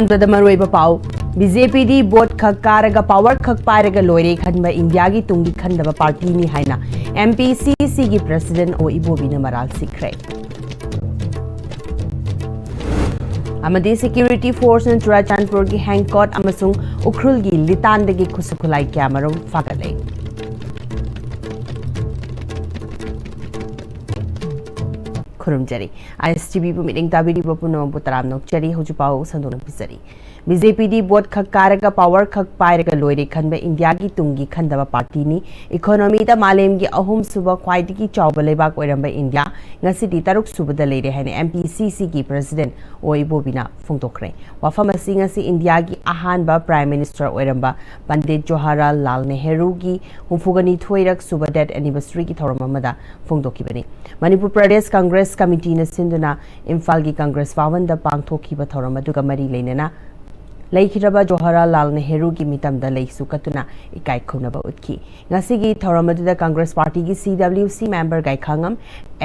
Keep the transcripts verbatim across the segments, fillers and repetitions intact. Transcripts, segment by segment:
ꯑꯍꯥꯟꯕꯗ ꯃꯔꯨꯑꯣꯏꯕ ꯄꯥꯎ꯫ ꯕꯤ ꯖꯦ ꯄꯤꯗꯤ ꯚꯣꯠ ꯈꯛ ꯀꯥꯔꯒ, ꯄꯥꯋꯔ ꯈꯛ ꯄꯥꯏꯔꯒ ꯂꯣꯏꯔꯦ ꯈꯟꯕ ꯏꯟꯗꯤꯌꯥꯒꯤ ꯇꯨꯡꯒꯤ ꯈꯟꯗꯕ ꯄꯥꯔꯇꯤꯅꯤ ꯍꯥꯏꯅ ꯑꯦꯝ ꯄꯤ ꯁꯤ ꯁꯤꯒꯤ ꯄ꯭ꯔꯁꯤꯗꯦꯟꯠ ꯑꯣ ꯏꯕꯣꯕꯤꯅ ꯃꯔꯥꯜ ꯁꯤꯈ꯭ꯔꯦ꯫ ꯑꯃꯗꯤ ꯁꯦꯀ꯭ꯌꯨꯔꯤꯇꯤ ꯐꯣꯔꯁꯅ ꯆꯨꯔꯥꯆꯥꯟꯄꯨꯔꯒꯤ ꯍꯦꯡꯀꯣꯠ ꯑꯃꯁꯨꯡ ꯎꯈ꯭ꯔꯨꯜꯒꯤ ꯂꯤꯇꯥꯟꯗꯒꯤ ꯈꯨꯠꯁꯨ ꯈꯨꯠꯂꯥꯏ ꯀꯌꯥꯃꯔꯨꯝ ꯐꯥꯒꯠꯂꯦ꯫ ꯈꯨꯔꯨꯝꯖꯔꯤ꯫ ꯑꯥꯏ ꯑꯦꯁ ꯇꯤ ꯚꯤꯕꯨ ꯃꯤꯠꯌꯦꯡ ꯇꯥꯕꯤꯔꯤꯕ ꯄꯨꯝꯅꯃꯛꯄꯨ ꯇꯔꯥꯝꯅ ꯑꯣꯛꯆꯔꯤ꯫ ꯍꯧꯖꯤꯛ ꯄꯥꯎ ꯁꯟꯗꯣꯛꯅ ꯄꯤꯖꯔꯤ꯫ ꯕꯤ ꯖꯦ ꯄꯤꯗꯤ ꯚꯣꯠ ꯈꯛ ꯀꯥꯔꯒ, ꯄꯥꯋꯔ ꯈꯛ ꯄꯥꯏꯔꯒ ꯂꯣꯏꯔꯦ ꯈꯟꯕ ꯏꯟꯗꯤꯌꯥꯒꯤ ꯇꯨꯡꯒꯤ ꯈꯟꯗꯕ ꯄꯥꯔꯇꯤꯅꯤ꯫ ꯏꯀꯣꯅꯣꯃꯤꯗ ꯃꯥꯂꯦꯝꯒꯤ ꯑꯍꯨꯝꯁꯨꯕ ꯈ꯭ꯋꯥꯏꯗꯒꯤ ꯆꯥꯎꯕ ꯂꯩꯕꯥꯛ ꯑꯣꯏꯔꯝꯕ ꯏꯟꯗꯤꯌꯥ ꯉꯁꯤꯗꯤ ꯇꯔꯨꯛ ꯁꯨꯕꯗ ꯂꯩꯔꯦ ꯍꯥꯏꯅ ꯑꯦꯝ ꯄꯤ ꯁꯤ ꯁꯤꯒꯤ ꯄ꯭ꯔꯁꯤꯗꯦꯟꯠ ꯑꯣ ꯏꯕꯣꯕꯤꯅ ꯐꯣꯡꯗꯣꯛꯈ꯭ꯔꯦ꯫ ꯋꯥꯐꯝ ꯑꯁꯤ ꯉꯁꯤ ꯏꯟꯗꯤꯌꯥꯒꯤ ꯑꯍꯥꯟꯕ ꯄ꯭ꯔꯥꯏꯝ ꯃꯤꯅꯤꯁꯇꯔ ꯑꯣꯏꯔꯝꯕ ꯄꯟꯗꯤꯠ ꯖꯋꯥꯍꯔꯂꯥꯜ ꯅꯦꯍꯔꯨꯒꯤ ꯍꯨꯝꯐꯨꯒ ꯅꯤꯊꯣꯏꯔꯛ ꯁꯨꯕ ꯗꯦꯠ ꯑꯦꯅꯤꯚꯔꯁꯔꯤꯒꯤ ꯊꯧꯔꯝ ꯑꯃꯗ ꯐꯣꯡꯗꯣꯛꯈꯤꯕꯅꯤ꯫ ꯃꯅꯤꯄꯨꯔ ꯄ꯭ꯔꯗꯦꯁ ꯀꯪꯒ꯭ꯔꯦꯁ ꯀꯃꯤꯇꯤꯅ ꯁꯤꯟꯗꯨꯅ ꯏꯝꯐꯥꯜꯒꯤ ꯀꯪꯒ꯭ꯔꯦꯁ ꯚꯥꯋꯟꯗ ꯄꯥꯡꯊꯣꯛꯈꯤꯕ ꯊꯧꯔꯝ ꯑꯗꯨꯒ ꯃꯔꯤ ꯂꯩꯅꯅ ꯂꯩꯈꯤꯗ꯭ꯔꯕ ꯖꯋꯥꯍꯔꯂꯥꯜ ꯅꯦꯍꯔꯨꯒꯤ ꯃꯤꯇꯝꯗ ꯂꯩꯁꯨ ꯀꯠꯇꯨꯅ ꯏꯀꯥꯏ ꯈꯨꯝꯅꯕ ꯎꯠꯈꯤ꯫ ꯉꯁꯤꯒꯤ ꯊꯧꯔꯝ ꯑꯗꯨꯗ ꯀꯪꯒ꯭ꯔꯦꯁ ꯄꯥꯔꯇꯤꯒꯤ ꯁꯤ ꯗꯕ꯭ꯂꯤꯎ ꯁꯤ ꯃꯦꯝꯕꯔ ꯒꯥꯏꯈꯥꯉꯝ,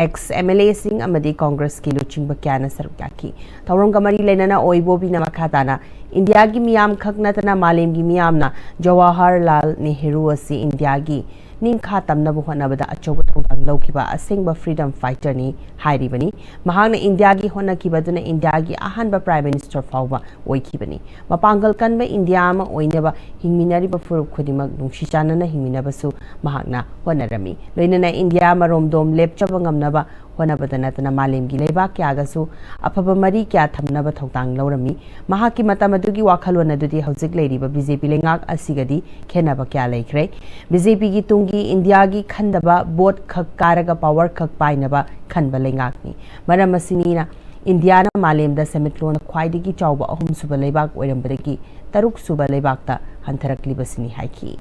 ꯑꯦꯛꯁ ꯑꯦꯝ ꯑꯦꯜ ꯑꯦꯁꯤꯡ ꯑꯃꯗꯤ ꯀꯪꯒ꯭ꯔꯦꯁꯀꯤ ꯂꯨꯆꯤꯡꯕ ꯀꯌꯥꯅ ꯁꯔꯨꯛ ꯌꯥꯈꯤ꯫ ꯊꯧꯔꯝꯒ ꯃꯔꯤ ꯂꯩꯅꯅ ꯑꯣꯏꯕꯣꯕꯤꯅ ꯃꯈꯥ ꯇꯥꯅ ꯏꯟꯗꯤꯌꯥꯒꯤ ꯃꯤꯌꯥꯝ ꯈꯛ ꯅꯠꯇꯅ ꯃꯥꯂꯦꯝꯒꯤ ꯃꯤꯌꯥꯝꯅ ꯖꯋꯥꯍꯔꯂꯥꯜ ꯅꯦꯍꯔꯨ ꯑꯁꯤ ꯏꯟꯗꯤꯌꯥꯒꯤ ꯅꯤꯡꯈꯥ ꯇꯝꯅꯕ ꯍꯣꯠꯅꯕꯗ ꯑꯆꯧꯕ ꯊꯧꯗꯥꯡ ꯂꯧꯈꯤꯕ ꯑꯁꯦꯡꯕ ꯐ꯭ꯔꯤꯗꯝ ꯐꯥꯏꯇꯔꯅꯤ ꯍꯥꯏꯔꯤꯕꯅꯤ꯫ ꯃꯍꯥꯛꯅ ꯏꯟꯗꯤꯌꯥꯒꯤ ꯍꯣꯠꯅꯈꯤꯕꯗꯨꯅ ꯏꯟꯗꯤꯌꯥꯒꯤ ꯑꯍꯥꯟꯕ ꯄ꯭ꯔꯥꯏꯝ ꯃꯤꯅꯤꯁꯇꯔ ꯐꯥꯎꯕ ꯑꯣꯏꯈꯤꯕꯅꯤ꯫ ꯃꯄꯥꯡꯒꯜ ꯀꯟꯕ ꯏꯟꯗꯤꯌꯥ ꯑꯃ ꯑꯣꯏꯅꯕ ꯍꯤꯡꯃꯤꯟꯅꯔꯤꯕ ꯐꯨꯔꯨꯞ ꯈꯨꯗꯤꯡꯃꯛ ꯅꯨꯡꯁꯤ ꯆꯥꯟꯅꯅ ꯍꯤꯡꯃꯤꯟꯅꯕꯁꯨ ꯃꯍꯥꯛꯅ ꯍꯣꯠꯅꯔꯝꯃꯤ꯫ ꯂꯣꯏꯅꯅ ꯏꯟꯗꯤꯌꯥ ꯃꯔꯣꯝꯗꯣꯝ ꯂꯦꯞꯆꯕ ꯉꯝꯅꯕ ꯍꯣꯠꯅꯕꯗ ꯅꯠꯇꯅ ꯃꯥꯂꯦꯝꯒꯤ ꯂꯩꯕꯥꯛ ꯀꯌꯥꯒꯁꯨ ꯑꯐꯕ ꯃꯔꯤ ꯀꯌꯥ ꯊꯝꯅꯕ ꯊꯧꯗꯥꯡ ꯂꯧꯔꯝꯃꯤ꯫ ꯃꯍꯥꯛꯀꯤ ꯃꯇꯝ ꯑꯗꯨꯒꯤ ꯋꯥꯈꯜꯂꯣꯟ ꯑꯗꯨꯗꯤ ꯍꯧꯖꯤꯛ ꯂꯩꯔꯤꯕ ꯕꯤ ꯖꯦ ꯄꯤ ꯂꯩꯉꯥꯛ ꯑꯁꯤꯒꯗꯤ ꯈꯦꯠꯅꯕ ꯀꯌꯥ ꯂꯩꯈ꯭ꯔꯦ꯫ ꯕꯤ ꯖꯦ ꯄꯤꯒꯤ ꯇꯨꯡꯒꯤ ꯏꯟꯗꯤꯌꯥꯒꯤ ꯈꯟꯗꯕ, ꯚꯣꯠ ꯈꯛ ꯀꯥꯔꯒ ꯄꯥꯋꯔ ꯈꯛ ꯄꯥꯏꯅꯕ ꯈꯟꯕ ꯂꯩꯉꯥꯛꯅꯤ꯫ ꯃꯔꯝ ꯑꯁꯤꯅꯤꯅ ꯏꯟꯗꯤꯌꯥꯅ ꯃꯥꯂꯦꯝꯗ ꯁꯦꯟꯃꯤꯠꯂꯣꯟ ꯈ꯭ꯋꯥꯏꯗꯒꯤ ꯆꯥꯎꯕ ꯑꯍꯨꯝꯁꯨꯕ ꯂꯩꯕꯥꯛ ꯑꯣꯏꯔꯝꯕꯗꯒꯤ ꯇꯔꯨꯛꯁꯨꯕ ꯂꯩꯕꯥꯛꯇ ꯍꯟꯊꯔꯛꯂꯤꯕꯁꯤꯅꯤ ꯍꯥꯏꯈꯤ꯫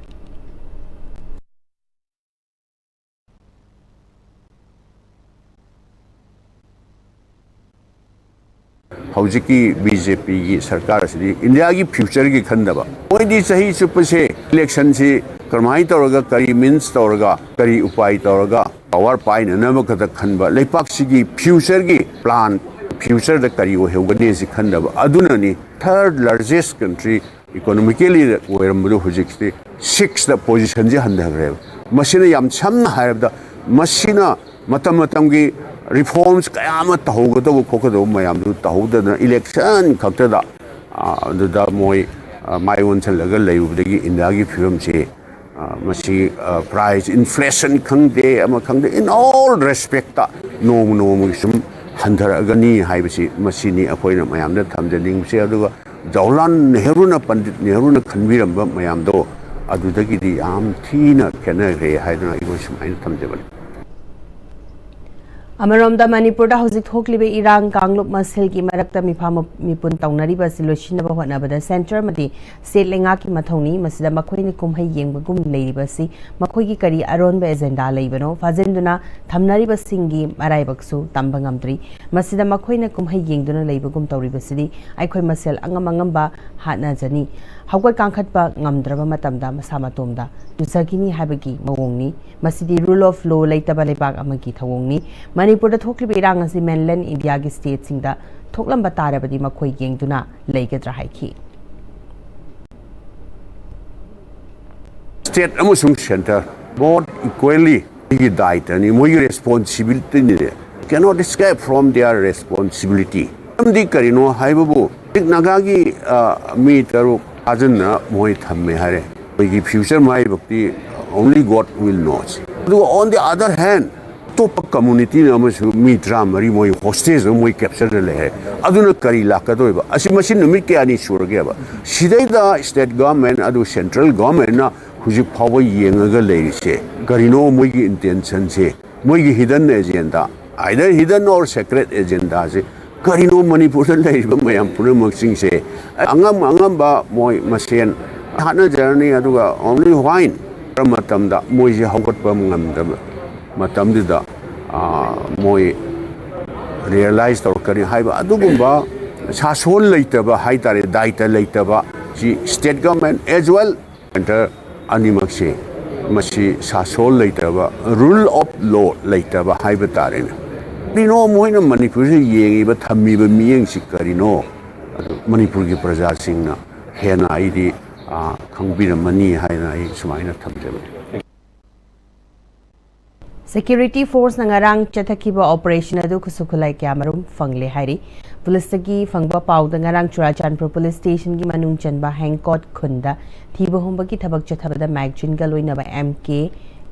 ꯍꯧꯖꯤꯛꯀꯤ ꯕꯤ ꯖꯦ ꯄꯤꯒꯤ ꯁꯔꯀꯥꯔ ꯑꯁꯤꯗꯤ ꯏꯟꯗꯤꯌꯥꯒꯤ ꯐ꯭ꯌꯨꯆꯔꯒꯤ ꯈꯟꯗꯕ, ꯃꯣꯏꯗꯤ ꯆꯍꯤ ꯆꯨꯞꯄꯁꯦ ꯏꯂꯦꯛꯁꯟꯁꯤ ꯀꯔꯝꯍꯥꯏꯅ ꯇꯧꯔꯒ, ꯀꯔꯤ ꯃꯤꯟꯁ ꯇꯧꯔꯒ, ꯀꯔꯤ ꯎꯄꯥꯏ ꯇꯧꯔꯒ ꯄꯥꯋꯔ ꯄꯥꯏꯅꯅꯕ ꯈꯛꯇ ꯈꯟꯕ, ꯂꯩꯄꯥꯛꯁꯤꯒꯤ ꯐ꯭ꯌꯨꯆꯔꯒꯤ ꯄ꯭ꯂꯥꯟ ꯐ꯭ꯌꯨꯆꯔꯗ ꯀꯔꯤ ꯑꯣꯏꯍꯧꯒꯅꯤ ꯁꯤ ꯈꯟꯗꯕ ꯑꯗꯨꯅꯅꯤ꯫ ꯊꯔꯗ ꯂꯥꯔꯖꯦꯁ ꯀꯟꯇ꯭ꯔꯤ ꯏꯀꯣꯅꯣꯃꯤꯀꯦꯂꯤꯗ ꯑꯣꯏꯔꯝꯕꯗꯨ ꯍꯧꯖꯤꯛꯇꯤ ꯁꯤꯛꯁꯇ ꯄꯣꯖꯤꯁꯟꯁꯦ ꯍꯟꯊꯈ꯭ꯔꯦꯕ꯫ ꯃꯁꯤꯅ ꯌꯥꯝ ꯁꯝꯅ ꯍꯥꯏꯔꯕꯗ, ꯃꯁꯤꯅ ꯃꯇꯝ ꯃꯇꯝꯒꯤ ꯔꯤꯐꯣꯔꯝꯁ ꯀꯌꯥ ꯑꯃ ꯇꯧꯍꯧꯒꯗꯧꯕ ꯈꯣꯠꯀꯗꯧꯕ ꯃꯌꯥꯝꯗꯨ ꯇꯧꯍꯧꯗꯗꯅ ꯏꯂꯦꯛꯁꯟ ꯈꯛꯇꯗ, ꯑ, ꯑꯗꯨꯗ ꯃꯣꯏ, ꯑ, ꯃꯥꯏ ꯑꯣꯟꯁꯤꯜꯂꯒ ꯂꯩꯔꯨꯕꯗꯒꯤ ꯏꯟꯗꯤꯌꯥꯒꯤ ꯐꯤꯕꯝꯁꯤ, ꯑ, ꯃꯁꯤ, ꯑ, ꯄ꯭ꯔꯥꯏꯁ ꯏꯟꯐ꯭ꯂꯦꯁꯟ ꯈꯪꯗꯦ, ꯑꯃ ꯈꯪꯗꯦ, in all respectꯇ ꯅꯣꯡꯃ ꯅꯣꯡꯃꯒꯤ ꯁꯨꯝ ꯍꯟꯊꯔꯛꯑꯒꯅꯤ ꯍꯥꯏꯕꯁꯤ ꯃꯁꯤꯅꯤ ꯑꯩꯈꯣꯏꯅ ꯃꯌꯥꯝꯗ ꯊꯝꯖꯅꯤꯡꯕꯁꯦ꯫ ꯑꯗꯨꯒ ꯖꯋꯥꯍꯔꯂꯥꯜ ꯅꯦꯍꯔꯨꯅ, ꯄꯟꯗꯤꯠ ꯅꯦꯍꯔꯨꯅ ꯈꯟꯕꯤꯔꯝꯕ ꯃꯌꯥꯝꯗꯣ ꯑꯗꯨꯗꯒꯤꯗꯤ ꯌꯥꯝ ꯊꯤꯅ ꯈꯦꯠꯅꯈ꯭ꯔꯦ ꯍꯥꯏꯗꯅ ꯑꯩꯈꯣꯏ ꯁꯨꯃꯥꯏꯅ ꯊꯝꯖꯕꯅꯤ꯫ ꯑꯃꯔꯣꯝꯗ, ꯃꯅꯤꯄꯨꯔꯗ ꯍꯧꯖꯤꯛ ꯊꯣꯛꯂꯤꯕ ꯏꯔꯥꯡ, ꯀꯥꯡꯂꯨꯞ ꯃꯁꯦꯜꯒꯤ ꯃꯔꯛꯇ ꯃꯤꯐꯥ ꯃ- ꯃꯤꯄꯨꯟ ꯇꯧꯅꯔꯤꯕ ꯑꯁꯤ ꯂꯣꯏꯁꯤꯟꯅꯕ ꯍꯣꯠꯅꯕꯗ ꯁꯦꯟꯇꯔ ꯑꯃꯗꯤ ꯁ꯭ꯇꯦꯠ ꯂꯩꯉꯥꯛꯀꯤ ꯃꯊꯧꯅꯤ꯫ ꯃꯁꯤꯗ ꯃꯈꯣꯏꯅ ꯀꯨꯝꯍꯩ ꯌꯦꯡꯕꯒꯨꯝ ꯂꯩꯔꯤꯕ ꯑꯁꯤ ꯃꯈꯣꯏꯒꯤ ꯀꯔꯤ ꯑꯔꯣꯟꯕ ꯑꯦꯖꯦꯟꯗꯥ ꯂꯩꯕꯅꯣ? ꯐꯥꯖꯤꯟꯗꯨꯅ ꯊꯝꯅꯔꯤꯕꯁꯤꯡꯒꯤ ꯃꯔꯥꯏꯕꯛꯁꯨ ꯇꯝꯕ ꯉꯝꯗ꯭ꯔꯤ꯫ ꯃꯁꯤꯗ ꯃꯈꯣꯏꯅ ꯀꯨꯝꯍꯩ ꯌꯦꯡꯗꯨꯅ ꯂꯩꯕꯒꯨꯝ ꯇꯧꯔꯤꯕꯁꯤꯗꯤ ꯑꯩꯈꯣꯏ ꯃꯁꯦꯜ ꯑꯉꯝ ꯑꯉꯝꯕ ꯍꯥꯠꯅꯖꯅꯤ꯫ ꯍꯧꯒꯠ ꯀꯥꯡꯈꯠꯄ ꯉꯝꯗ꯭ꯔꯕ ꯃꯇꯝꯗ ꯃꯁꯥ ꯃꯇꯣꯝꯗ ꯇꯨꯖꯈꯤꯅꯤ ꯍꯥꯏꯕꯒꯤ ꯃꯑꯣꯡꯅꯤ꯫ ꯃꯁꯤꯗꯤ rule of law ꯂꯩꯇꯕ ꯂꯩꯕꯥꯛ ꯑꯃꯒꯤ ꯊꯧꯑꯣꯡꯅꯤ꯫ ꯃꯅꯤꯄꯨꯔꯗ ꯊꯣꯛꯂꯤꯕ ꯏꯔꯥꯡ ꯑꯁꯤ mainland ꯏꯟꯗꯤꯌꯥꯒꯤ ꯁ꯭ꯇꯦꯠꯁꯤꯡꯗ ꯊꯣꯛꯂꯝꯕ ꯇꯥꯔꯕꯗꯤ ꯃꯈꯣꯏ ꯌꯦꯡꯗꯨꯅ ꯂꯩꯒꯗ꯭ꯔꯥ ꯍꯥꯏꯈꯤ꯫ ꯁ꯭ꯇꯦꯠ ꯑꯃꯁꯨꯡ ꯁꯦꯟꯇꯔ both equally ꯃꯣꯏꯒꯤ ꯗꯥꯏꯇꯅꯤ, ꯃꯣꯏꯒꯤ ꯔꯦꯁꯄꯣꯟꯁꯤꯕꯤꯂꯤꯇꯤꯅꯤ꯫ Cannot escape from their responsibility꯫ ꯃꯔꯝꯗꯤ ꯀꯔꯤꯅꯣ ꯍꯥꯏꯕꯕꯨ, ꯍꯧꯖꯤꯛ ꯅꯥꯒꯥꯒꯤ, ꯑ, ꯃꯤ ꯇꯔꯨꯛ ꯐꯥꯖꯤꯟꯅ ꯃꯣꯏ ꯊꯝꯃꯦ ꯍꯥꯏꯔꯦ꯫ ꯃꯣꯏꯒꯤ future ꯃꯥꯏꯕꯛꯇꯤ only God will knows꯫ ꯑꯗꯨꯒ on the other hand, ꯑꯇꯣꯞꯄ ꯀꯝꯃꯨꯅꯤꯇꯤꯅ ꯑꯃꯁꯨ ꯃꯤ ꯇꯔꯥꯃꯔꯤ ꯃꯣꯏ ꯍꯣꯁꯇꯦꯖ ꯑꯃ ꯃꯣꯏ ꯀꯦꯞꯆꯔꯗ ꯂꯩ ꯍꯥꯏ꯫ ꯑꯗꯨꯅ ꯀꯔꯤ ꯂꯥꯛꯀꯗꯣꯏꯕ? ꯑꯁꯤ ꯃꯁꯤ ꯅꯨꯃꯤꯠ ꯀꯌꯥꯅꯤ ꯁꯨꯔꯒꯦꯕ? ꯁꯤꯗꯩꯗ ꯁ꯭ꯇꯦꯠ ꯒꯚꯔꯟꯃꯦꯟ ꯑꯗꯨ ꯁꯦꯟꯇ꯭ꯔꯦꯜ ꯒꯚꯔꯟꯃꯦꯟꯅ ꯍꯧꯖꯤꯛ ꯐꯥꯎꯕ ꯌꯦꯡꯉꯒ ꯂꯩꯔꯤꯁꯦ ꯀꯔꯤꯅꯣ? ꯃꯣꯏꯒꯤ ꯏꯟꯇꯦꯟꯁꯟꯁꯦ, ꯃꯣꯏꯒꯤ hidden agenda, either hidden or secret agendaꯁꯦ ꯀꯔꯤꯅꯣ? ꯃꯅꯤꯄꯨꯔꯗ ꯂꯩꯔꯤꯕ ꯃꯌꯥꯝ ꯄꯨꯝꯅꯃꯛꯁꯤꯡꯁꯦ ꯑꯉꯝ ꯑꯉꯝꯕ ꯃꯣꯏ ꯃꯁꯦꯟ ꯍꯥꯠꯅꯖꯔꯅꯤ, ꯑꯗꯨꯒ only when ꯃꯇꯝꯗ ꯃꯣꯏꯁꯦ ꯍꯧꯒꯠꯄ ꯉꯝꯗꯕ ꯃꯇꯝꯗꯨꯗ, ꯑ, ꯃꯣꯏ ꯔꯤꯌꯦꯂꯥꯏꯁ ꯇꯧꯔꯛꯀꯅꯤ ꯍꯥꯏꯕ ꯑꯗꯨꯒꯨꯝꯕ ꯁꯥꯁꯣꯟ ꯂꯩꯇꯕ ꯍꯥꯏ ꯇꯥꯔꯦ, ꯗꯥꯏꯇ ꯂꯩꯇꯕ ꯁꯤ state government as well centre ꯑꯅꯤꯃꯛꯁꯤ ꯃꯁꯤ ꯁꯥꯁꯣꯟ ꯂꯩꯇꯕ, rule of law ꯂꯩꯇꯕ ꯍꯥꯏꯕ ꯇꯥꯔꯦꯅꯦ꯫ ꯀꯔꯤꯅꯣ ꯃꯣꯏꯅ ꯃꯅꯤꯄꯨꯔꯁꯤ ꯌꯦꯡꯉꯤꯕ, ꯊꯝꯃꯤꯕ ꯃꯤꯠꯌꯦꯡꯁꯤ ꯀꯔꯤꯅꯣ? ꯑꯗꯨ ꯃꯅꯤꯄꯨꯔꯒꯤ ꯄ꯭ꯔꯖꯥꯁꯤꯡꯅ ꯍꯦꯟꯅ ꯑꯩꯗꯤ, ꯑ, ꯈꯪꯕꯤꯔꯝꯃꯅꯤ ꯍꯥꯏꯅ ꯑꯩ ꯁꯨꯃꯥꯏꯅ ꯊꯝꯖꯕꯅꯤ꯫ ꯁꯦꯀ꯭ꯌꯨꯔꯤꯇꯤ ꯐꯣꯔꯁꯅ ꯉꯔꯥꯡ ꯆꯠꯊꯈꯤꯕ ꯑꯣꯄꯔꯦꯁꯟ ꯑꯗꯨ ꯈꯨꯠꯁꯨ ꯈꯨꯠꯂꯥꯏ ꯀꯌꯥꯃꯔꯨꯝ ꯐꯪꯂꯦ ꯍꯥꯏꯔꯤ꯫ ꯄꯨꯂꯤꯁꯇꯒꯤ ꯐꯪꯕ ꯄꯥꯎꯗ ꯉꯔꯥꯡ ꯆꯨꯔꯥꯆꯥꯟꯄꯨꯔ ꯄꯨꯂꯤꯁ ꯁ꯭ꯇꯦꯁꯟꯒꯤ ꯃꯅꯨꯡ ꯆꯟꯕ ꯍꯦꯡꯀꯣꯠ ꯈꯨꯟꯗ ꯊꯤꯕ ꯍꯨꯝꯕꯒꯤ ꯊꯕꯛ ꯆꯠꯊꯕꯗ ꯃꯦꯒꯖꯤꯟꯒ ꯂꯣꯏꯅꯕ ꯑꯦꯝ ꯀꯦ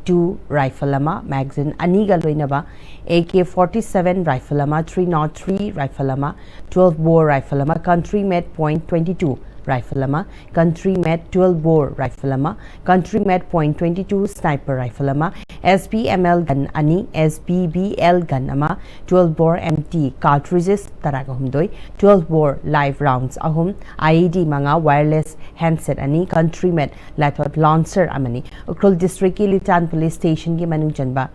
ꯇꯨ ꯔꯥꯏꯐꯜ ꯑꯃ, ꯃꯦꯒꯖꯤꯟ ꯑꯅꯤꯒ ꯂꯣꯏꯅꯕ A K forty seven rifle ꯑꯃ, ꯊ꯭ꯔꯤ ꯅꯣꯠ ꯊ꯭ꯔꯤ ꯔꯥꯏꯐꯜ ꯑꯃ, ꯇ꯭ꯋꯦꯜꯐ ꯕꯣꯔ ꯔꯥꯏꯐꯜ ꯑꯃ, country made point twenty two rifle ꯑꯃ, country made twelve bore rifle ꯑꯃ, country made point twenty two sniper rifle ꯑꯃ, S P M L gun ꯑꯅꯤ, S P B L gun ꯑꯃ, twelve bore M T cartridges ꯇꯔꯥꯒ ꯍꯨꯝꯗꯣꯏ, twelve ꯕꯣꯔ live rounds ꯑꯍꯨꯝ, ꯑꯥꯏ E ꯗꯤ ꯃꯉꯥ, wireless ꯍꯦꯟꯗꯁꯦꯠ ꯑꯅꯤ, ꯀꯟꯇ꯭ꯔꯤ ꯃꯦꯠ ꯂꯥꯏꯊꯣꯠ ꯂꯣꯟꯁꯔ ꯑꯃꯅꯤ꯫ ꯎꯈ꯭ꯔꯨꯜ ꯗꯤꯁꯇ꯭ꯔꯤꯛꯀꯤ ꯂꯤꯇꯥꯟ ꯄꯨꯂꯤꯁ ꯁ꯭ꯇꯦꯁꯟꯒꯤ ꯃꯅꯨꯡ ꯆꯟꯕ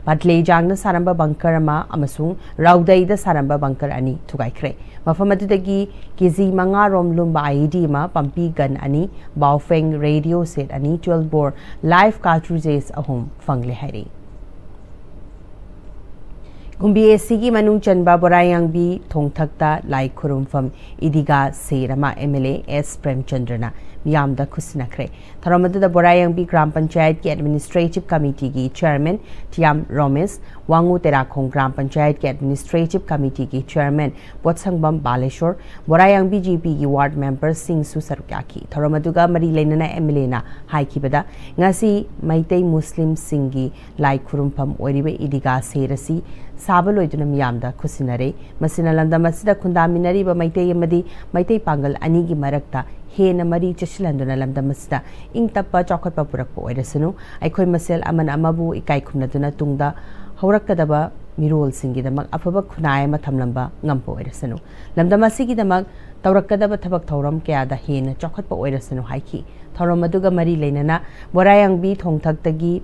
ꯕꯥꯠꯂꯦꯖꯥꯡꯅ ꯁꯥꯔꯝꯕ ꯕꯪꯀꯔ ꯑꯃ ꯑꯃꯁꯨꯡ ꯔꯥꯎꯗꯩꯗ ꯁꯥꯔꯝꯕ ꯕꯪꯀꯔ ꯑꯅꯤ ꯊꯨꯒꯥꯏꯈ꯭ꯔꯦ꯫ ꯃꯐꯝ ꯑꯗꯨꯗꯒꯤ ꯀꯦ ꯖꯤ ꯃꯉꯥ ꯔꯣꯝ ꯂꯨꯝꯕ ꯑꯥꯏ ꯏ ꯗꯤ ꯑꯃ, ꯄꯝꯄꯤ ꯒꯟ ꯑꯅꯤ, ꯕꯥꯎꯐꯦꯡ ꯔꯦꯗꯤꯑꯣ ꯁꯦꯠ ꯑꯅꯤ, ꯇ꯭ꯋꯦꯜꯐ ꯕꯣꯔ ꯂꯥꯏꯐ ꯀꯥꯔꯇ꯭ꯔꯤꯖꯦꯁ ꯑꯍꯨꯝ ꯐꯪꯂꯦ ꯍꯥꯏꯔꯤ꯫ ꯀꯨꯝꯕꯤ ꯑꯦ ꯁꯤꯒꯤ ꯃꯅꯨꯡ ꯆꯟꯕ ꯕꯣꯔꯥꯌꯥꯡꯕꯤ ꯊꯣꯡꯊꯛꯇ ꯂꯥꯏ ꯈꯨꯔꯨꯝꯐꯝ ꯏꯗꯤꯒꯥ ꯁꯦꯔ ꯑꯃ ꯑꯦꯝ ꯑꯦꯜ ꯑꯦ ꯑꯦꯁ ꯄ꯭ꯔꯦꯝꯆꯟꯗ꯭ꯔꯅ ꯃꯤꯌꯥꯝꯗ ꯈꯨꯠꯁꯤꯟꯅꯈ꯭ꯔꯦ꯫ ꯊꯧꯔꯝ ꯑꯗꯨꯗ ꯕꯣꯔꯥꯌꯥꯡꯕꯤ ꯒ꯭ꯔꯥꯝ ꯄꯟꯆꯥꯌꯠꯀꯤ ꯑꯦꯗꯃꯤꯅꯤꯁꯇ꯭ꯔꯦꯇꯤꯚ ꯀꯃꯤꯇꯤꯒꯤ ꯆꯦꯌꯔꯃꯦꯟ ꯇꯤꯌꯥꯝ ꯔꯣꯃꯦꯁ, ꯋꯥꯉꯨ ꯇꯦꯔꯥꯈꯣꯡ ꯒ꯭ꯔꯥꯝ ꯄꯟꯆꯥꯌꯠꯀꯤ ꯑꯦꯗꯃꯤꯅꯤꯁꯇ꯭ꯔꯦꯇꯤꯚ ꯀꯃꯤꯇꯤꯒꯤ ꯆꯦꯌꯔꯃꯦꯟ ꯄꯣꯠꯁꯪꯕꯝ ꯕꯥꯂꯦꯁꯣꯔ, ꯕꯣꯔꯥꯌꯥꯡꯕꯤ ꯖꯤ ꯄꯤꯒꯤ ꯋꯥꯔꯗ ꯃꯦꯝꯕꯔꯁꯤꯡꯁꯨ ꯁꯔꯨꯛ ꯌꯥꯈꯤ꯫ ꯊꯧꯔꯝ ꯑꯗꯨꯒ ꯃꯔꯤ ꯂꯩꯅꯅ ꯑꯦꯝ ꯑꯦꯜ ꯑꯦꯅ ꯍꯥꯏꯈꯤꯕꯗ, ꯉꯁꯤ ꯃꯩꯇꯩ ꯃꯨꯁꯂꯤꯝꯁꯤꯡꯒꯤ ꯂꯥꯏ ꯈꯨꯔꯨꯝꯐꯝ ꯑꯣꯏꯔꯤꯕ ꯏꯗꯤꯒꯥ ꯁꯦꯔ ꯑꯁꯤ ꯁꯥꯕ ꯂꯣꯏꯗꯨꯅ ꯃꯤꯌꯥꯝꯗ ꯈꯨꯠꯁꯤꯟꯅꯔꯦ꯫ ꯃꯁꯤꯅ ꯂꯝꯗꯝ ꯑꯁꯤꯗ ꯈꯨꯟꯗꯥꯃꯤꯟꯅꯔꯤꯕ ꯃꯩꯇꯩ ꯑꯃꯗꯤ ꯃꯩꯇꯩ ꯄꯥꯡꯒꯜ ꯑꯅꯤꯒꯤ ꯃꯔꯛꯇ ꯍꯦꯟꯅ ꯃꯔꯤ ꯆꯦꯠꯁꯤꯜꯍꯟꯗꯨꯅ ꯂꯝꯗꯝ ꯑꯁꯤꯗ ꯏꯪ ꯇꯞꯄ ꯆꯥꯎꯈꯠꯄ ꯄꯨꯔꯛꯄ ꯑꯣꯏꯔꯁꯅꯨ꯫ ꯑꯩꯈꯣꯏ ꯃꯁꯦꯜ ꯑꯃꯅ ꯑꯃꯕꯨ ꯏꯀꯥꯏ ꯈꯨꯝꯅꯗꯨꯅ ꯇꯨꯡꯗ ꯍꯧꯔꯛꯀꯗꯕ ꯃꯤꯔꯣꯜꯁꯤꯡꯒꯤꯗꯃꯛ ꯑꯐꯕ ꯈꯨꯟꯅꯥꯏ ꯑꯃ ꯊꯝꯂꯝꯕ ꯉꯝꯕ ꯑꯣꯏꯔꯁꯅꯨ꯫ ꯂꯝꯗꯝ ꯑꯁꯤꯒꯤꯗꯃꯛ ꯇꯧꯔꯛꯀꯗꯕ ꯊꯕꯛ ꯊꯧꯔꯝ ꯀꯌꯥꯗ ꯍꯦꯟꯅ ꯆꯥꯎꯈꯠꯄ ꯑꯣꯏꯔꯁꯅꯨ ꯍꯥꯏꯈꯤ꯫ ꯊꯧꯔꯝ ꯑꯗꯨꯒ ꯃꯔꯤ ꯂꯩꯅꯅ ꯕꯣꯔꯥꯌꯥꯡꯕꯤ ꯊꯣꯡꯊꯛꯇꯒꯤ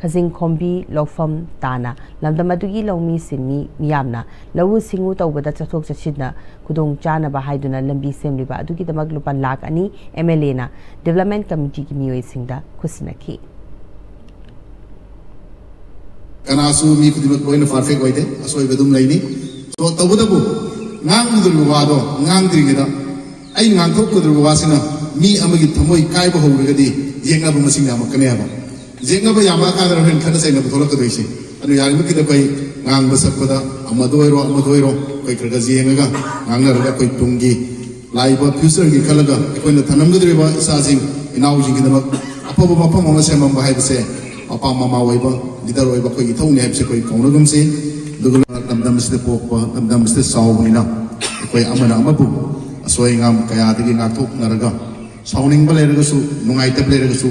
ꯈꯖꯤꯡꯈꯣꯝꯕꯤ ꯂꯧꯐꯝ ꯇꯥꯅ ꯂꯝꯗꯝ ꯑꯗꯨꯒꯤ ꯂꯧꯃꯤ ꯁꯤꯟꯃꯤ ꯃꯤꯌꯥꯝꯅ ꯂꯧꯎ ꯁꯤꯡꯎ ꯇꯧꯕꯗ ꯆꯠꯊꯣꯛ ꯆꯠꯁꯤꯟꯗ ꯈꯨꯗꯣꯡ ꯆꯥꯅꯕ ꯍꯥꯏꯗꯨꯅ ꯂꯝꯕꯤ ꯁꯦꯝꯂꯤꯕ ꯑꯗꯨꯒꯤꯗꯃꯛ ꯂꯨꯄꯥ ꯂꯥꯈ ꯑꯅꯤ ꯑꯦꯝ ꯑꯦꯜ ꯑꯦꯅ ꯗꯤꯕꯦꯂꯞꯃꯦꯟ ꯀꯃꯤꯇꯤꯒꯤ ꯃꯤꯑꯣꯏꯁꯤꯡꯗ ꯈꯨꯠꯁꯤꯟꯅꯈꯤ꯫ ꯀꯅꯥꯁꯨ ꯃꯤ ꯈꯨꯗꯤꯡꯃꯛ ꯂꯣꯏꯅ ꯄꯔꯐꯦꯛ ꯑꯣꯏꯗꯦ, ꯑꯁꯣꯏꯕ ꯑꯗꯨꯝ ꯂꯩꯅꯤ꯫ ꯁꯣ ꯇꯧꯕꯇꯕꯨ ꯉꯥꯡꯒꯗꯧꯔꯤꯕ ꯋꯥꯗꯣ ꯉꯥꯡꯗ꯭ꯔꯤꯉꯩꯗ ꯑꯩꯅ ꯉꯥꯡꯊꯣꯛꯀꯗꯧꯔꯤꯕ ꯋꯥꯁꯤꯅ ꯃꯤ ꯑꯃꯒꯤ ꯊꯃꯣꯏ ꯀꯥꯏꯕ ꯍꯧꯔꯒꯗꯤ ꯌꯦꯛꯅꯕ ꯃꯁꯤꯡ ꯌꯥꯝꯃꯛꯀꯅꯤ ꯍꯥꯏꯕ꯫ ꯌꯦꯛꯅꯕ ꯌꯥꯝꯃꯛꯑꯀꯥꯟꯗ ꯍꯣꯔꯦꯟ ꯈꯠꯅ ꯆꯩꯅꯕ ꯊꯣꯛꯂꯛꯀꯗꯣꯏꯁꯦ꯫ ꯑꯗꯨꯅ ꯌꯥꯔꯤꯕꯃꯈꯩꯗꯤ ꯑꯩꯈꯣꯏ ꯉꯥꯡꯕ ꯁꯛꯄꯗ ꯑꯃꯗ ꯑꯣꯏꯔꯣ ꯑꯃꯗ ꯑꯣꯏꯔꯣ ꯑꯩꯈꯣꯏ ꯈꯔ ꯈꯔ ꯌꯦꯡꯉꯒ ꯉꯥꯡꯅꯔꯒ ꯑꯩꯈꯣꯏ ꯇꯨꯡꯒꯤ ꯂꯥꯛꯏꯕ ꯐ꯭ꯌꯨꯆꯔꯒꯤ ꯈꯜꯂꯒ ꯑꯩꯈꯣꯏꯅ ꯊꯝꯂꯝꯒꯗꯧꯔꯤꯕ ꯏꯆꯥꯁꯤꯡ ꯏꯅꯥꯎꯁꯤꯡꯒꯤꯗꯃꯛ ꯑꯐꯕ ꯃꯐꯝ ꯑꯃ ꯁꯦꯝꯃꯝꯕ ꯍꯥꯏꯕꯁꯦ ꯃꯄꯥ ꯃꯃꯥ ꯑꯣꯏꯕ ꯂꯤꯗꯔ ꯑꯣꯏꯕ ꯑꯩꯈꯣꯏꯒꯤ ꯏꯊꯧꯅꯤ ꯍꯥꯏꯕꯁꯦ ꯑꯩꯈꯣꯏ ꯀꯥꯎꯅꯒꯨꯝꯁꯤ꯫ ꯑꯗꯨꯒ ꯂꯝꯗꯝ ꯑꯁꯤꯗ ꯄꯣꯛꯄ, ꯂꯝꯗꯝ ꯑꯁꯤꯗ ꯆꯥꯎꯕꯅꯤꯅ ꯑꯩꯈꯣꯏ ꯑꯃꯅ ꯑꯃꯕꯨ ꯑꯁꯣꯏ ꯑꯉꯥꯝ ꯀꯌꯥꯗꯒꯤ ꯉꯥꯛꯊꯣꯛꯅꯔꯒ ꯁꯥꯎꯅꯤꯡꯕ ꯂꯩꯔꯒꯁꯨ, ꯅꯨꯡꯉꯥꯏꯇꯕ ꯂꯩꯔꯒꯁꯨ,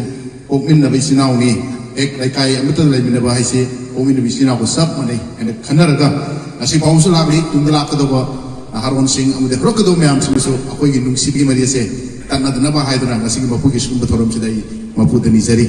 ꯄꯣꯛꯃꯤꯟꯅꯕ ꯏꯆꯤꯟ ꯏꯅꯥꯎꯅꯤ, ꯍꯦꯛ ꯂꯩꯀꯥꯏ ꯑꯃꯠꯇꯗ ꯂꯩꯃꯤꯟꯅꯕ ꯍꯥꯏꯁꯤ ꯄꯣꯛꯃꯤꯟꯅꯕ ꯏꯆꯤꯟ ꯏꯅꯥꯎꯒ ꯆꯞ ꯃꯥꯟꯅꯩ ꯍꯥꯏꯅ ꯈꯟꯅꯔꯒ ꯉꯁꯤ ꯐꯥꯎꯕꯁꯨ ꯂꯥꯛꯂꯤ, ꯇꯨꯡꯗ ꯂꯥꯛꯀꯗꯧꯕ ꯅꯍꯥꯔꯣꯟꯁꯤꯡ ꯑꯃꯗꯤ ꯍꯧꯔꯛꯀꯗꯧꯕ ꯃꯌꯥꯝꯁꯤꯡꯁꯨ ꯑꯩꯈꯣꯏꯒꯤ ꯅꯨꯡꯁꯤꯕꯒꯤ ꯃꯔꯤ ꯑꯁꯦ ꯇꯠꯅꯗꯅꯕ ꯍꯥꯏꯗꯨꯅ ꯉꯁꯤꯒꯤ ꯃꯄꯨꯒꯤ ꯁꯤꯒꯨꯝꯕ ꯊꯧꯔꯝꯁꯤꯗ ꯑꯩ ꯃꯄꯨꯗ ꯅꯤꯖꯔꯤ꯫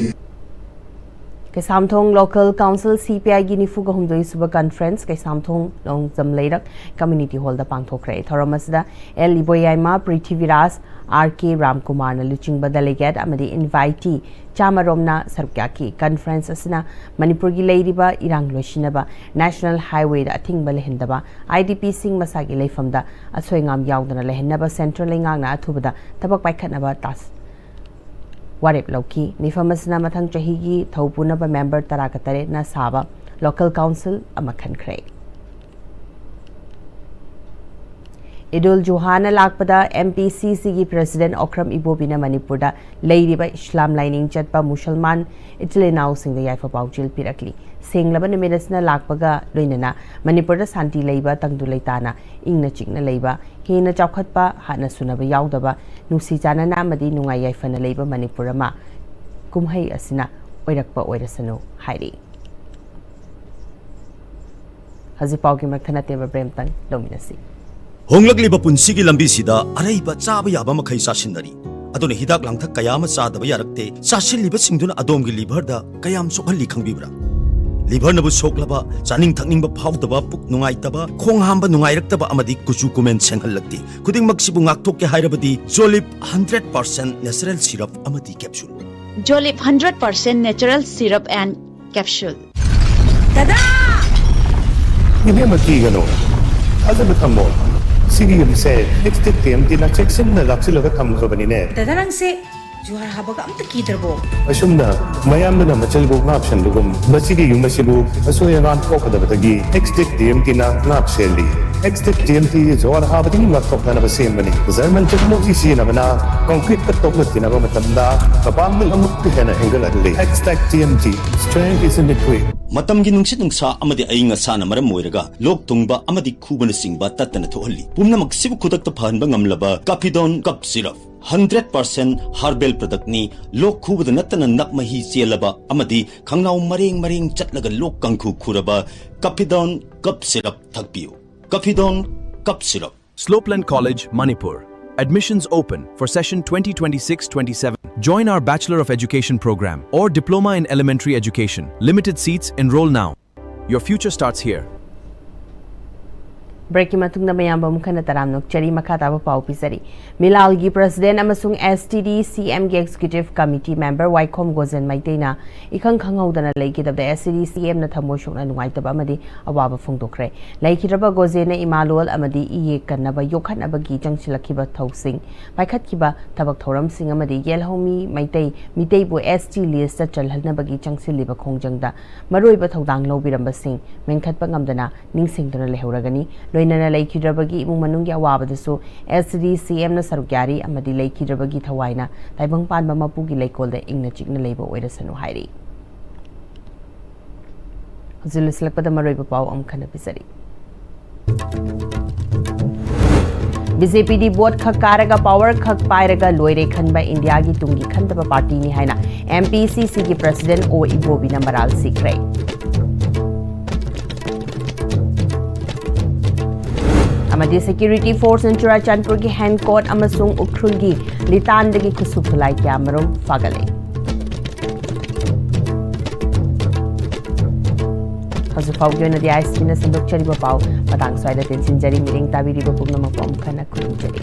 ꯀꯩꯁꯥꯝꯊꯣꯡ Local Council CPIꯒꯤ ꯅꯤꯐꯨꯒ ꯍꯨꯝꯗꯣꯏ ꯁꯨꯕ conference ꯀꯩꯁꯥꯝꯊꯣꯡ ꯅꯣꯡꯖꯝ ꯂꯩꯔꯛ community hallꯗ ꯄꯥꯡꯊꯣꯛꯈ꯭ꯔꯦ꯫ ꯊꯧꯔꯝ ꯑꯁꯤꯗ L ꯏꯕꯣꯌꯥꯏꯃ, ꯄ꯭ꯔꯤꯊꯤꯕꯤꯔꯥꯖ, R K ꯔꯥꯝꯀꯨꯃꯥꯔꯅ ꯂꯨꯆꯤꯡꯕ delegate ꯑꯃꯗꯤ invitee ꯆꯥꯃꯔꯣꯝꯅ ꯁꯔꯨꯛ ꯌꯥꯈꯤ꯫ Conference ꯑꯁꯤꯅ ꯃꯅꯤꯄꯨꯔꯒꯤ ꯂꯩꯔꯤꯕ ꯏꯔꯥꯡ ꯂꯣꯏꯁꯤꯟꯅꯕ, National Highwayꯗ ꯑꯊꯤꯡꯕ ꯂꯩꯍꯟꯗꯕ, IDPꯁꯤꯡ ꯃꯁꯥꯒꯤ ꯂꯩꯐꯝꯗ ꯑꯁꯣꯏ ꯑꯉꯥꯝ ꯌꯥꯎꯗꯅ ꯂꯩꯍꯟꯅꯕ central ꯂꯩꯉꯥꯛꯅ ꯑꯊꯨꯕꯗ ꯊꯕꯛ ꯄꯥꯏꯈꯠꯅꯕ task ꯋꯥꯔꯦꯞ ꯂꯧꯈꯤ꯫ ꯃꯤꯐꯝ ꯑꯁꯤꯅ ꯃꯊꯪ ꯆꯍꯤꯒꯤ ꯊꯧ ꯄꯨꯅꯕ member ꯇꯔꯥꯒ ꯇꯔꯦꯠꯅ ꯁꯥꯕ Local Council ꯑꯃ ꯈꯟꯈ꯭ꯔꯦ꯫ ꯏꯗꯨꯜ ꯖꯨꯍꯥꯅ ꯂꯥꯛꯄꯗ MPCCꯒꯤ President ꯑꯣꯀ꯭ꯔꯝ ꯏꯕꯣꯕꯤꯅ ꯃꯅꯤꯄꯨꯔꯗ ꯂꯩꯔꯤꯕ ꯏꯁꯂꯥꯝ ꯂꯥꯏꯅꯤꯡ ꯆꯠꯄ ꯃꯨꯁꯜꯃꯥꯟ ꯏꯆꯤꯜ ꯏꯅꯥꯎꯁꯤꯡꯗ ꯌꯥꯏꯐ ꯄꯥꯎꯖꯦꯜ ꯄꯤꯔꯛꯂꯤ꯫ ꯁꯦꯡꯂꯕ ꯅꯨꯃꯤꯠ ꯑꯁꯤꯅ ꯂꯥꯛꯄꯒ ꯂꯣꯏꯅꯅ ꯃꯅꯤꯄꯨꯔꯗ ꯁꯥꯟꯇꯤ ꯂꯩꯕ, ꯇꯪꯗꯨ ꯂꯩꯇꯥꯅ ꯏꯪꯅ ꯆꯤꯛꯅ ꯂꯩꯕ, ꯍꯦꯟꯅ ꯆꯥꯎꯈꯠꯄ, ꯍꯥꯠꯅ ꯁꯨꯅꯕ ꯌꯥꯎꯗꯕ, ꯅꯨꯡꯁꯤ ꯆꯥꯟꯅꯅ ꯑꯃꯗꯤ ꯅꯨꯡꯉꯥꯏ ꯌꯥꯏꯐꯅ ꯂꯩꯕ ꯃꯅꯤꯄꯨꯔ ꯑꯃ ꯀꯨꯝꯍꯩ ꯑꯁꯤꯅ ꯑꯣꯏꯔꯛꯄ ꯑꯣꯏꯔꯁꯅꯨ ꯍꯥꯏꯔꯤ꯫ ꯍꯧꯖꯤꯛ ꯄꯥꯎꯒꯤ ꯃꯊꯪ ꯑꯇꯦꯟꯕ break ꯑꯃꯇꯪ ꯂꯧꯃꯤꯟꯅꯁꯤ꯫ ꯍꯣꯡꯂꯛꯂꯤꯕ ꯄꯨꯟꯁꯤꯒꯤ ꯂꯝꯕꯤꯁꯤꯗ ꯑꯔꯩꯕ ꯆꯥꯕ ꯌꯥꯕ ꯃꯈꯩ ꯆꯥꯁꯤꯟꯅꯔꯤ꯫ ꯑꯗꯨꯅ ꯍꯤꯗꯥꯛ ꯂꯥꯡꯊꯛ ꯀꯌꯥ ꯑꯃ ꯆꯥꯗꯕ ꯌꯥꯔꯛꯇꯦ꯫ ꯆꯥꯁꯤꯜꯂꯤꯕꯁꯤꯡꯗꯨꯅ ꯑꯗꯣꯝꯒꯤ liverꯗ ꯀꯌꯥꯝ ꯁꯣꯛꯍꯜꯂꯤ ꯈꯪꯕꯤꯕ꯭ꯔꯥ? Liverꯅꯕꯨ ꯁꯣꯛꯂꯕ, ꯆꯥꯅꯤꯡ ꯊꯛꯅꯤꯡꯕ ꯐꯥꯎꯗꯕ, ꯄꯨꯛ ꯅꯨꯡꯉꯥꯏꯇꯕ, ꯈꯣꯡ ꯍꯥꯝꯕ ꯅꯨꯡꯉꯥꯏꯔꯛꯇꯕ ꯑꯃꯗꯤ ꯀꯨꯆꯨ ꯀꯨꯃꯦꯟ ꯁꯦꯡꯍꯜꯂꯛꯇꯦ꯫ ꯈꯨꯗꯤꯡꯃꯛꯁꯤꯕꯨ ꯉꯥꯛꯊꯣꯛꯀꯦ ꯍꯥꯏꯔꯕꯗꯤ Jolib hundred percent natural syrup ꯑꯃꯗꯤ capsule꯫ Jolib hundred percent natural syrup and capsule. ꯗꯗꯥ! ꯏꯕꯦꯝꯃ, ꯀꯤꯒꯅꯨ, ꯊꯥꯖꯕ ꯊꯝꯃꯣ꯫ ꯁꯤꯒꯤ ꯌꯨꯝꯁꯦ ꯑꯦꯛꯁꯇꯦꯛ ꯇꯤ ꯑꯦꯝ ꯇꯤꯅ ꯆꯦꯛꯁꯤꯟꯅ ꯂꯥꯛꯁꯤꯜꯂꯒ ꯊꯝꯈ꯭ꯔꯕꯅꯤꯅꯦ꯫ ꯗꯗꯥ, ꯅꯪꯁꯦ ꯖꯨꯍꯥꯔ ꯍꯥꯕꯒ ꯑꯝꯇ ꯀꯤꯗ꯭ꯔꯕꯣ? ꯑꯁꯨꯝꯅ ꯃꯌꯥꯝꯗꯨꯅ ꯃꯆꯜꯕꯨ ꯉꯥꯛ ꯁꯦꯟꯕꯒꯨꯝ, ꯃꯁꯤꯒꯤ ꯌꯨꯝ ꯑꯁꯤꯕꯨ ꯑꯁꯣꯏ ꯑꯉꯥꯝ ꯊꯣꯛꯀꯗꯕꯗꯒꯤ ꯑꯦꯛꯁꯇꯦꯛ ꯇꯤ ꯑꯦꯝ ꯇꯤꯅ ꯉꯥꯛ ꯁꯦꯜꯂꯤ꯫ ꯑꯦꯛꯁꯇꯦꯛ ꯇꯤ ꯑꯦꯝ ꯇꯤ ꯖꯨꯍꯥꯔ ꯍꯥꯕꯗꯒꯤ ꯉꯥꯛꯊꯣꯛꯅꯅꯕ ꯁꯦꯝꯕꯅꯤ꯫ ꯖꯔꯃꯟ ꯇꯦꯛꯅꯣꯂꯣꯖꯤ ꯁꯤꯖꯤꯟꯅꯕꯅ ꯀꯪꯀ꯭ꯔꯤꯠꯇ ꯇꯣꯛꯅ ꯊꯤꯅꯕ ꯃꯇꯝꯗ ꯃꯄꯥꯡꯒꯜ ꯑꯃꯨꯛꯀ ꯍꯦꯟꯅ ꯍꯦꯟꯒꯠꯍꯜꯂꯤ꯫ Xtech T M T, strength is in the grit꯫ ꯃꯇꯝꯒꯤ ꯅꯨꯡꯁꯤꯠ ꯅꯨꯡꯁꯥ ꯑꯃꯗꯤ ꯑꯏꯪ ꯑꯁꯥꯅ ꯃꯔꯝ ꯑꯣꯏꯔꯒ ꯂꯣꯛ ꯊꯨꯡꯕ ꯑꯃꯗꯤ ꯈꯨꯕꯅꯆꯤꯡꯕ ꯇꯠꯇꯅ ꯊꯣꯛꯍꯜꯂꯤ꯫ ꯄꯨꯝꯅꯃꯛꯁꯤꯕꯨ ꯈꯨꯗꯛꯇ ꯐꯍꯟꯕ ꯉꯝꯂꯕ ꯀꯥꯐꯤꯗꯣꯟ ꯀꯞ ꯁꯤꯔꯞ, ꯍꯟꯗ꯭ꯔꯦꯠ ꯄꯥꯔꯁꯦꯟ ꯍꯥꯔꯕꯦꯜ ꯄ꯭ꯔꯗꯛꯅꯤ꯫ ꯂꯣꯛ ꯈꯨꯕꯗ ꯅꯠꯇꯅ ꯅꯞ ꯃꯍꯤ ꯆꯦꯜꯂꯕ ꯑꯃꯗꯤ ꯈꯪꯅꯥꯎ ꯃꯔꯦꯡ ꯃꯔꯦꯡ ꯆꯠꯂꯒ ꯂꯣꯛ ꯀꯥꯡꯈꯨ ꯈꯨꯔꯕ ꯀꯥꯐꯤꯗꯣꯟ ꯀꯞ syrup ꯊꯛꯄꯤꯌꯨ꯫ ꯀꯥꯐꯤꯗꯣꯟ cup syrup. Slopeland College, Manipur. Admissions open for session twenty twenty-six twenty-seven. Join our Bachelor of Education program or Diploma in Elementary Education. Limited seats, enroll now. Your future starts here. ꯕ꯭ꯔꯦꯛꯀꯤ ꯃꯇꯨꯡꯗ ꯃꯌꯥꯝꯕꯨ ꯑꯃꯨꯛ ꯍꯟꯅ ꯇꯔꯥꯝꯅ ꯑꯣꯛꯆꯔꯤ꯫ ꯃꯈꯥ ꯇꯥꯕ ꯄꯥꯎ ꯄꯤꯖꯔꯤ꯫ ꯃꯤꯂꯥꯜꯒꯤ president ꯑꯃꯁꯨꯡ ꯑꯦꯁ T D ꯁꯤ ꯑꯦꯝꯒꯤ ꯑꯦꯛꯖꯤꯀ꯭ꯌꯨꯇꯤꯚ ꯀꯃꯤꯇꯤ ꯃꯦꯝꯕꯔ ꯋꯥꯏꯈꯣꯝ ꯒꯣꯖꯦꯟ ꯃꯩꯇꯩꯅ ꯏꯈꯪ ꯈꯪꯍꯧꯗꯅ ꯂꯩꯈꯤꯗꯕꯗ ꯑꯦꯁ ꯇꯤ ꯗꯤ ꯁꯤ ꯑꯦꯝꯅ ꯊꯃꯣꯏ ꯁꯣꯛꯅ ꯅꯨꯡꯉꯥꯏꯇꯕ ꯑꯃꯗꯤ ꯑꯋꯥꯕ ꯐꯣꯡꯗꯣꯛꯈ꯭ꯔꯦ꯫ ꯂꯩꯈꯤꯗ꯭ꯔꯕ ꯒꯣꯖꯦꯟꯅ ꯏꯃꯥꯂꯣꯟ ꯑꯃꯗꯤ ꯏꯌꯦ ꯀꯟꯅꯕ ꯌꯣꯛꯈꯠꯅꯕꯒꯤ ꯆꯪꯁꯤꯜꯂꯛꯈꯤꯕ ꯊꯧꯁꯤꯡ, ꯄꯥꯏꯈꯠꯈꯤꯕ ꯊꯕꯛ ꯊꯧꯔꯝꯁꯤꯡ ꯑꯃꯗꯤ ꯌꯦꯜꯍꯧꯃꯤ ꯃꯩꯇꯩ ꯃꯤꯇꯩꯕꯨ ꯑꯦꯁ ꯇꯤ ꯂꯤꯁꯇ ꯆꯜꯍꯟꯅꯕꯒꯤ ꯆꯪꯁꯤꯜꯂꯤꯕ ꯈꯣꯡꯖꯪꯗ ꯃꯔꯨꯑꯣꯏꯕ ꯊꯧꯗꯥꯡ ꯂꯧꯕꯤꯔꯝꯕꯁꯤꯡ ꯃꯦꯟꯈꯠꯄ ꯉꯝꯗꯅ ꯅꯤꯡꯁꯤꯡꯗꯨꯅ ꯂꯩꯍꯧꯔꯒꯅꯤ꯫ ꯂꯣꯏꯅꯅ ꯂꯩꯈꯤꯗ꯭ꯔꯕꯒꯤ ꯏꯃꯨꯡ ꯃꯅꯨꯡꯒꯤ ꯑꯋꯥꯕꯗꯁꯨ ꯑꯦꯁ ꯇꯤ ꯗꯤ ꯁꯤ ꯑꯦꯝꯅ ꯁꯔꯨꯛ ꯌꯥꯔꯤ ꯑꯃꯗꯤ ꯂꯩꯈꯤꯗ꯭ꯔꯕꯒꯤ ꯊꯋꯥꯏꯅ ꯇꯥꯏꯕꯪ ꯄꯥꯟꯕ ꯃꯄꯨꯒꯤ ꯂꯩꯀꯣꯜꯗ ꯏꯪꯅ ꯆꯤꯛꯅ ꯂꯩꯕ ꯑꯣꯏꯔꯁꯅꯨ ꯍꯥꯏꯔꯤ꯫ ꯍꯧꯖꯤꯛ ꯂꯣꯏꯁꯤꯜꯂꯛꯄꯗ ꯃꯔꯨꯑꯣꯏꯕ ꯄꯥꯎ ꯑꯃꯨꯛ ꯍꯟꯅ ꯄꯤꯖꯔꯤ꯫ ꯕꯤ ꯖꯦ ꯄꯤꯗꯤ ꯚꯣꯠ ꯈꯛ ꯀꯥꯔꯒ ꯄꯥꯋꯔ ꯈꯛ ꯄꯥꯏꯔꯒ ꯂꯣꯏꯔꯦ ꯈꯟꯕ ꯏꯟꯗꯤꯌꯥꯒꯤ ꯇꯨꯡꯒꯤ ꯈꯟꯗꯕ ꯄꯥꯔꯇꯤꯅꯤ ꯍꯥꯏꯅ ꯑꯦꯝ ꯄꯤ ꯁꯤ ꯁꯤꯒꯤ ꯄ꯭ꯔꯁꯤꯗꯦꯟ ꯑꯣ ꯏꯕꯣꯕꯤꯅ ꯃꯔꯥꯜ ꯁꯤꯈ꯭ꯔꯦ꯫ ꯑꯃꯗꯤ ꯁꯦꯀ꯭ꯌꯨꯔꯤꯇꯤ ꯐꯣꯔꯁꯅ ꯆꯨꯔꯥꯆꯥꯟꯄꯨꯔꯒꯤ ꯍꯦꯟꯀꯣꯠ ꯑꯃꯁꯨꯡ ꯎꯈ꯭ꯔꯨꯜꯒꯤ ꯂꯤꯇꯥꯟꯗꯒꯤ ꯈꯨꯠꯁꯨ ꯈꯨꯠꯂꯥꯏ ꯀꯌꯥ ꯃꯔꯨꯝ ꯐꯥꯒꯠꯂꯦ꯫ ꯍꯧꯖꯤꯛ ꯐꯥꯎꯒꯤ ꯑꯣꯏꯅꯗꯤ ꯑꯥꯏ ꯑꯦꯁ ꯇꯤꯅ ꯁꯟꯗꯣꯛꯆꯔꯤꯕ ꯄꯥꯎ ꯃꯇꯥꯡ ꯁ꯭ꯋꯥꯏꯗ ꯇꯦꯟꯁꯤꯟꯖꯔꯤ꯫ ꯃꯤꯠꯌꯦꯡ ꯇꯥꯕꯤꯔꯤꯕ ꯄꯨꯝꯅꯃꯛꯄꯨ ꯑꯃꯨꯛ ꯍꯟꯅ ꯈꯨꯔꯨꯝꯖꯔꯤ꯫